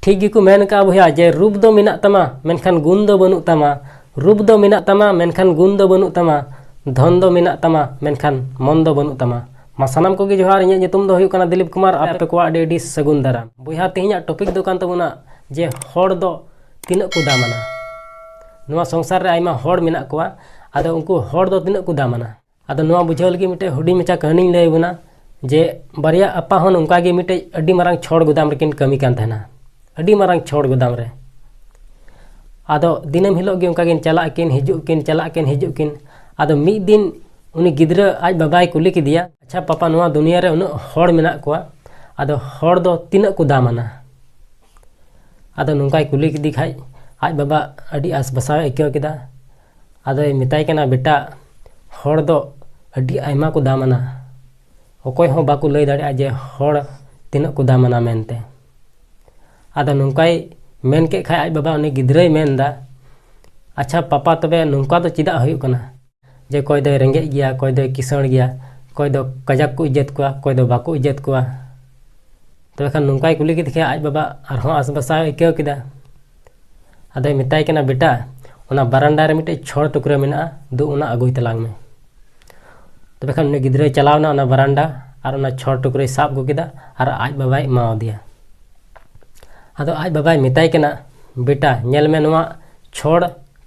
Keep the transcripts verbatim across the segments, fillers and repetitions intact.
ᱴᱷᱤᱠ ᱜᱮᱠᱚ ᱢᱮᱱ ᱠᱟᱜᱼᱟ ᱵᱚᱭᱦᱟ, ᱡᱮ ᱨᱩᱯ ᱫᱚ ᱢᱮᱱᱟᱜ ᱛᱟᱢᱟ, ᱢᱮᱱᱠᱷᱟᱱ ᱜᱩᱱ ᱫᱚ ᱵᱟᱹᱱᱩᱜ ᱛᱟᱢᱟ᱾ ᱨᱩᱯ ᱫᱚ ᱢᱮᱱᱟᱜ ᱛᱟᱢᱟ, ᱢᱮᱱᱠᱷᱟᱱ ᱜᱩᱱ ᱫᱚ ᱵᱟᱹᱱᱩᱜ ᱛᱟᱢᱟ᱾ ᱫᱷᱚᱱ ᱫᱚ ᱢᱮᱱᱟᱜ ᱛᱟᱢᱟ, ᱢᱮᱱᱠᱷᱟᱱ ᱢᱚᱱ ᱫᱚ ᱵᱟᱹᱱᱩᱜ ᱛᱟᱢᱟ᱾ ᱢᱟ ᱥᱟᱱᱟᱢ ᱠᱚᱜᱮ ᱡᱚᱦᱟᱨ, ᱤᱧᱟᱹᱜ ᱧᱩᱛᱩᱢ ᱫᱚ ᱦᱩᱭᱩᱜ ᱠᱟᱱᱟ ᱫᱤᱞᱤᱯ ᱠᱩᱢᱟᱨ, ᱟᱯᱮ ᱠᱚᱣᱟᱜ ᱟᱹᱰᱤ ᱟᱹᱰᱤ ᱥᱟᱹᱜᱩᱱ ᱫᱟᱨᱟᱢ᱾ ᱵᱚᱭᱦᱟ, ᱛᱮᱦᱮᱧᱟᱜ ᱴᱚᱯᱤᱠ ᱫᱚ ᱠᱟᱱ ᱛᱟᱵᱚᱱᱟ ᱡᱮ ᱦᱚᱲ ᱫᱚ ᱛᱤᱱᱟᱹᱜ ᱠᱚ ᱫᱟᱢᱟᱱᱟ᱾ ᱱᱚᱣᱟ ᱥᱚᱝᱥᱟᱨ ᱨᱮ ᱟᱭᱢᱟ ᱦᱚᱲ ᱢᱮᱱᱟᱜ ᱠᱚᱣᱟ, ᱟᱫᱚ ᱩᱱᱠᱩ ᱦᱚᱲ ᱫᱚ ᱛᱤᱱᱟᱹᱜ ᱠᱚ ᱫᱟᱢᱟᱱᱟ? ᱟᱫᱚ ᱱᱚᱣᱟ ᱵᱩᱡᱷᱟᱹᱣ ᱞᱟᱹᱜᱤᱫ ᱢᱤᱫᱴᱮᱡ ᱦᱩᱰᱤᱧ ᱢᱟᱪᱷᱟ ᱠᱟᱹᱦᱱᱤᱧ ᱞᱟᱹᱭ ᱟᱵᱚᱱᱟ ᱡᱮ ᱵᱟᱨᱭᱟ ᱟᱯᱟ ᱦᱚᱸ ᱱᱚᱝᱠᱟ ᱜᱮ ᱢᱤᱫᱴᱮᱡ ᱟᱹᱰᱤ ᱢᱟᱨᱟᱝ ᱪᱷᱚᱲ ᱜᱩᱫᱟᱢ ᱨᱮᱠᱤᱱ ᱠᱟᱹᱢᱤ ᱠᱟᱱ ᱛᱟᱦᱮᱱᱟ᱾ ᱟᱹᱰᱤ ᱢᱟᱨᱟᱝ ᱪᱷᱚᱲ ᱜᱩᱫᱟᱢ ᱨᱮ᱾ ᱟᱫᱚ ᱫᱤᱱᱟᱹᱢ ᱦᱤᱞᱳᱜ ᱜᱮ ᱚᱱᱠᱟ ᱠᱤᱱ ᱪᱟᱞᱟᱜ ᱟᱹᱠᱤᱱ, ᱦᱤᱡᱩᱜ ᱟᱹᱠᱤᱱ, ᱪᱟᱞᱟᱜ ᱟᱹᱠᱤᱱ, ᱦᱤᱡᱩᱜ ᱟᱹᱠᱤᱱ᱾ ᱟᱫᱚ ᱢᱤᱫ ᱫᱤᱱ ᱩᱱᱤ ᱜᱤᱫᱽᱨᱟᱹ ᱟᱡ ᱵᱟᱵᱟᱭ ᱠᱩᱞᱤ ᱠᱮᱫᱮᱭᱟ, "ᱟᱪᱪᱷᱟ ᱯᱟᱯᱟ, ᱱᱚᱣᱟ ᱫᱩᱱᱤᱭᱟᱹ ᱨᱮ ᱩᱱᱟᱹᱜ ᱦᱚᱲ ᱢᱮᱱᱟᱜ ᱠᱚᱣᱟ, ᱟᱫᱚ ᱦᱚᱲ ᱫᱚ ᱛᱤᱱᱟᱹᱜ ᱠᱚ ᱫᱟᱢᱟᱱᱟ?" ᱟᱫᱚ ᱱᱚᱝᱠᱟᱭ ᱠᱩᱞᱤ ᱠᱮᱫᱮ ᱠᱷᱟᱡ ᱟᱡ ᱵᱟᱵᱟ ᱟᱹᱰᱤ ᱟᱥ ᱵᱷᱟᱥᱟᱣ ᱮ ᱟᱹᱭᱠᱟᱹᱣ ᱠᱮᱫᱟ᱾ ᱟᱫᱚᱭ ᱢᱮᱛᱟᱭ ᱠᱟᱱᱟ, "ᱵᱮᱴᱟ, ᱦᱚᱲ ᱫᱚ ᱟᱹᱰᱤ ᱟᱭᱢᱟ ᱠᱚ ᱫᱟᱢᱟᱱᱟ, ᱚᱠᱚᱭ ᱦᱚᱸ ᱵᱟᱠᱚ ᱞᱟᱹᱭ ᱫᱟᱲᱮᱭᱟᱜᱼᱟ ᱡᱮ ᱦᱚᱲ ᱛᱤᱱᱟᱹᱜ ᱠᱚ ᱫᱟᱢᱟᱱᱟ ᱢᱮᱱᱛᱮ᱾" ᱟᱫᱚ ᱱᱚᱝᱠᱟᱭ ᱢᱮᱱ ᱠᱮᱫ ᱠᱷᱟᱡ ᱟᱡ ᱵᱟᱵᱟ ᱩᱱᱤ ᱜᱤᱫᱽᱨᱟᱹᱭ ᱢᱮᱱ ᱮᱫᱟ, "ᱟᱪᱪᱷᱟ ᱯᱟᱯᱟ, ᱛᱚᱵᱮ ᱱᱚᱝᱠᱟ ᱫᱚ ᱪᱮᱫᱟᱜ ᱦᱩᱭᱩᱜ ᱠᱟᱱᱟ ᱡᱮ ᱚᱠᱚᱭ ᱫᱚᱭ ᱨᱮᱸᱜᱮᱡ ᱜᱮᱭᱟ, ᱚᱠᱚᱭ ᱫᱚᱭ ᱠᱤᱥᱟᱹᱬ ᱜᱮᱭᱟ, ᱚᱠᱚᱭ ᱫᱚ ᱠᱟᱡᱟᱠ ᱠᱚ ᱤᱡᱽᱡᱚᱛ ᱠᱚᱣᱟ, ᱚᱠᱚᱭ ᱫᱚ ᱵᱟᱠᱚ ᱤᱡᱽᱡᱚᱛ ᱠᱚᱣᱟ?" ᱛᱚᱵᱮ ᱠᱷᱟᱱ ᱱᱚᱝᱠᱟᱭ ᱠᱩᱞᱤ ᱠᱮᱫᱮ ᱠᱷᱟᱡ ᱟᱡ ᱵᱟᱵᱟ ᱟᱨᱦᱚᱸ ᱟᱥ ᱵᱷᱟᱥᱟᱣ ᱟᱹᱭᱠᱟᱹᱣ ᱠᱮᱫᱟ᱾ ᱟᱫᱚᱭ ᱢᱮᱛᱟᱭ ᱠᱟᱱᱟ, "ᱵᱮᱴᱟ, ᱚᱱᱟ ᱵᱟᱨᱟᱱᱰᱟ ᱨᱮ ᱢᱤᱫᱴᱮᱡ ᱪᱷᱚᱲ ᱴᱩᱠᱨᱟᱹ ᱢᱮᱱᱟᱜᱼᱟ, ᱫᱩ ᱚᱱᱟ ᱟᱹᱜᱩᱭ ᱛᱟᱞᱟᱝ ᱢᱮ᱾" ᱛᱚᱵᱮ ᱠᱷᱟᱱ ᱩᱱᱤ ᱜᱤᱫᱽᱨᱟᱹᱭ ᱪᱟᱞᱟᱣ ᱮᱱᱟ ᱚᱱᱟ ᱵᱟᱨᱟᱱᱰᱟ ᱟᱨ ᱚᱱᱟ ᱪᱷᱚᱲ ᱴᱩᱠᱨᱟᱹᱭ ᱥᱟᱵ ᱟᱹᱜᱩ ᱠᱮᱫᱟ ᱟᱨ ᱟᱡ ᱵᱟᱵᱟᱭ ᱮᱢᱟᱣᱟᱫᱮᱭᱟ᱾ ᱟᱫᱚ ᱟᱡ ᱵᱟᱵᱟᱭ ᱢᱮᱛᱟᱭ ᱠᱟᱱᱟ, "ᱵᱮᱴᱟ, ᱧᱮᱞ ᱢᱮ ᱱᱚᱣᱟ ᱪᱷᱚᱲ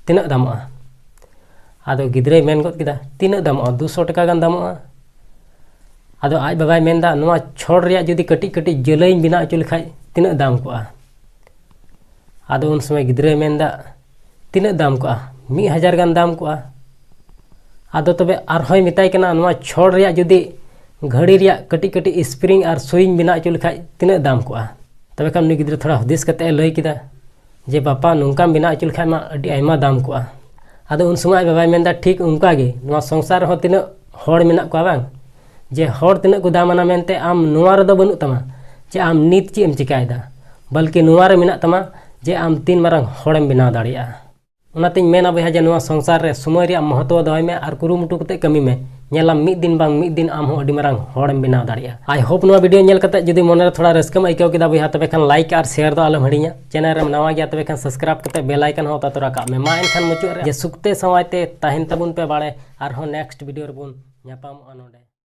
ᱛᱤᱱᱟᱹᱜ ᱫᱟᱢᱚᱜᱼᱟ?" ᱟᱫᱚ ᱜᱤᱫᱽᱨᱟᱹᱭ ᱢᱮᱱ ᱜᱚᱫ ᱠᱮᱫᱟ, "ᱛᱤᱱᱟᱹᱜ ᱫᱟᱢᱚᱜᱼᱟ? ᱫᱩᱥᱚ ᱴᱟᱠᱟ ᱜᱟᱱ ᱫᱟᱢᱚᱜᱼᱟ?" ᱟᱫᱚ ᱟᱡ ᱵᱟᱵᱟᱭ ᱢᱮᱱᱫᱟ, "ᱱᱚᱣᱟ ᱪᱷᱚᱲ ᱨᱮᱭᱟᱜ ᱡᱩᱫᱤ ᱠᱟᱹᱴᱤᱡ ᱠᱟᱹᱴᱤᱡ ᱡᱟᱹᱞᱟᱹᱭᱤᱧ ᱵᱮᱱᱟᱣ ᱦᱚᱪᱚ ᱞᱮᱠᱷᱟᱡ ᱛᱤᱱᱟᱹᱜ ᱫᱟᱢ ᱠᱚᱜᱼᱟ?" ᱟᱫᱚ ᱩᱱ ᱥᱚᱢᱚᱭ ᱜᱤᱫᱽᱨᱟᱹᱭ ᱢᱮᱱᱫᱟ, "ᱛᱤᱱᱟᱹᱜ ᱫᱟᱢ ᱠᱚᱜᱼᱟ? ᱢᱤᱫ ᱦᱟᱡᱟᱨ ᱜᱟᱱ ᱫᱟᱢ ᱠᱚᱜᱼᱟ?" ᱟᱫᱚ ᱛᱚᱵᱮ ᱟᱨᱦᱚᱸᱭ ᱢᱮᱛᱟᱭ ᱠᱟᱱᱟ, "ᱱᱚᱣᱟ ᱪᱷᱚᱲ ᱨᱮᱭᱟᱜ ᱡᱩᱫᱤ ᱜᱷᱟᱹᱲᱤ ᱨᱮᱭᱟᱜ ᱠᱟᱹᱴᱤᱡ ᱠᱟᱹᱴᱤᱡ ᱥᱯᱨᱤᱝ ᱟᱨ ᱥᱩᱭᱤᱧ ᱵᱮᱱᱟᱣ ᱦᱚᱪᱚ ᱞᱮᱠᱷᱟᱡ ᱛᱤᱱᱟᱹᱜ ᱫᱟᱢ ᱠᱚᱜᱼᱟ?" ᱛᱚᱵᱮ ᱠᱷᱟᱱ ᱩᱱᱤ ᱜᱤᱫᱽᱨᱟᱹ ᱛᱷᱚᱲᱟ ᱦᱩᱫᱤᱥ ᱠᱟᱛᱮ ᱮ ᱞᱟᱹᱭ ᱠᱮᱫᱟ ᱡᱮ, "ᱵᱟᱯᱟ, ᱱᱚᱝᱠᱟᱢ ᱵᱮᱱᱟᱣ ᱦᱚᱪᱚ ᱞᱮᱠᱷᱟᱡ ᱢᱟ ᱟᱹᱰᱤ ᱟᱭᱢᱟ ᱫᱟᱢ ᱠᱚᱜᱼᱟ᱾" ᱟᱫᱚ ᱩᱱ ᱥᱚᱢᱚᱭ ᱟᱡ ᱵᱟᱵᱟᱭ ᱢᱮᱱᱫᱟ, "ᱴᱷᱤᱠ ᱚᱱᱠᱟ ᱜᱮ ᱱᱚᱣᱟ ᱥᱚᱝᱥᱟᱨ ᱨᱮᱦᱚᱸ ᱛᱤᱱᱟᱹᱜ ᱦᱚᱲ ᱢᱮᱱᱟᱜ ᱠᱚᱣᱟ ᱵᱟᱝ, ᱡᱮ ᱦᱚᱲ ᱛᱤᱱᱟᱹᱜ ᱠᱚ ᱫᱟᱢᱟᱱᱟ ᱢᱮᱱᱛᱮ ᱟᱢ ᱱᱚᱣᱟ ᱨᱮᱫᱚ ᱵᱟᱹᱱᱩᱜ ᱛᱟᱢᱟ ᱡᱮ ᱟᱢ ᱱᱤᱛ ᱪᱮᱫ ᱮᱢ ᱪᱮᱠᱟᱭᱮᱫᱟ, ᱵᱚᱞᱠᱤ ᱱᱚᱣᱟ ᱨᱮ ᱢᱮᱱᱟᱜ ᱛᱟᱢᱟ ᱡᱮ ᱟᱢ ᱛᱤᱱ ᱢᱟᱨᱟᱝ ᱦᱚᱲᱮᱢ ᱵᱮᱱᱟᱣ ᱫᱟᱲᱮᱭᱟᱜᱼᱟ᱾" ᱚᱱᱟᱛᱮᱧ ᱢᱮᱱᱟ ᱵᱚᱭᱦᱟ ᱡᱮ ᱱᱚᱣᱟ ᱥᱚᱝᱥᱟᱨ ᱨᱮ ᱥᱚᱢᱚᱭ ᱨᱮᱭᱟᱜ ᱢᱚᱦᱚᱛᱚ ᱫᱚᱦᱚᱭ ᱢᱮ ᱟᱨ ᱠᱩᱨᱩᱢᱩᱴᱩ ᱠᱟᱛᱮ ᱠᱟᱹᱢᱤ ᱢᱮ᱾ ᱧᱮᱞᱟᱢ ᱢᱤᱫ ᱫᱤᱱ ᱵᱟᱝ ᱢᱤᱫ ᱫᱤᱱ ᱟᱢ ᱦᱚᱸ ᱟᱹᱰᱤ ᱢᱟᱨᱟᱝ ᱦᱚᱲᱮᱢ ᱵᱮᱱᱟᱣ ᱫᱟᱲᱮᱭᱟᱜᱼᱟ᱾ I hope ᱱᱚᱣᱟ video ᱧᱮᱞ ᱠᱟᱛᱮ ᱡᱩᱫᱤ ᱢᱚᱱᱮ ᱨᱮ ᱛᱷᱚᱲᱟ ᱨᱟᱹᱥᱠᱟᱹᱢ ᱟᱹᱭᱠᱟᱹᱣ ᱠᱮᱫᱟ ᱵᱚᱭᱦᱟ, ᱛᱚᱵᱮ ᱠᱷᱟᱱ like ᱟᱨ share ᱫᱚ ᱟᱞᱚᱢ ᱦᱤᱲᱤᱧᱟ᱾ Channel ᱨᱮᱢ ᱱᱟᱣᱟ ᱜᱮᱭᱟ ᱛᱚᱵᱮ ᱠᱷᱟᱱ subscribe ᱠᱟᱛᱮ bell icon ᱦᱚᱸ ᱚᱛᱟ ᱛᱚᱨᱟ ᱠᱟᱜ ᱢᱮ᱾ ᱢᱟ ᱮᱱᱠᱷᱟᱱ ᱢᱩᱪᱟᱹᱫ ᱨᱮ ᱡᱮ ᱥᱩᱠᱛᱮ ᱥᱟᱶᱟᱭ ᱛᱮ ᱛᱟᱦᱮᱱ ᱛᱟᱵᱚᱱ ᱯᱮ ᱵᱟᱲᱮ, ᱟᱨᱦᱚᱸ next video ᱨᱮᱵᱚᱱ ᱧᱟᱯᱟᱢᱚᱜᱼᱟ ᱱᱚᱰᱮ᱾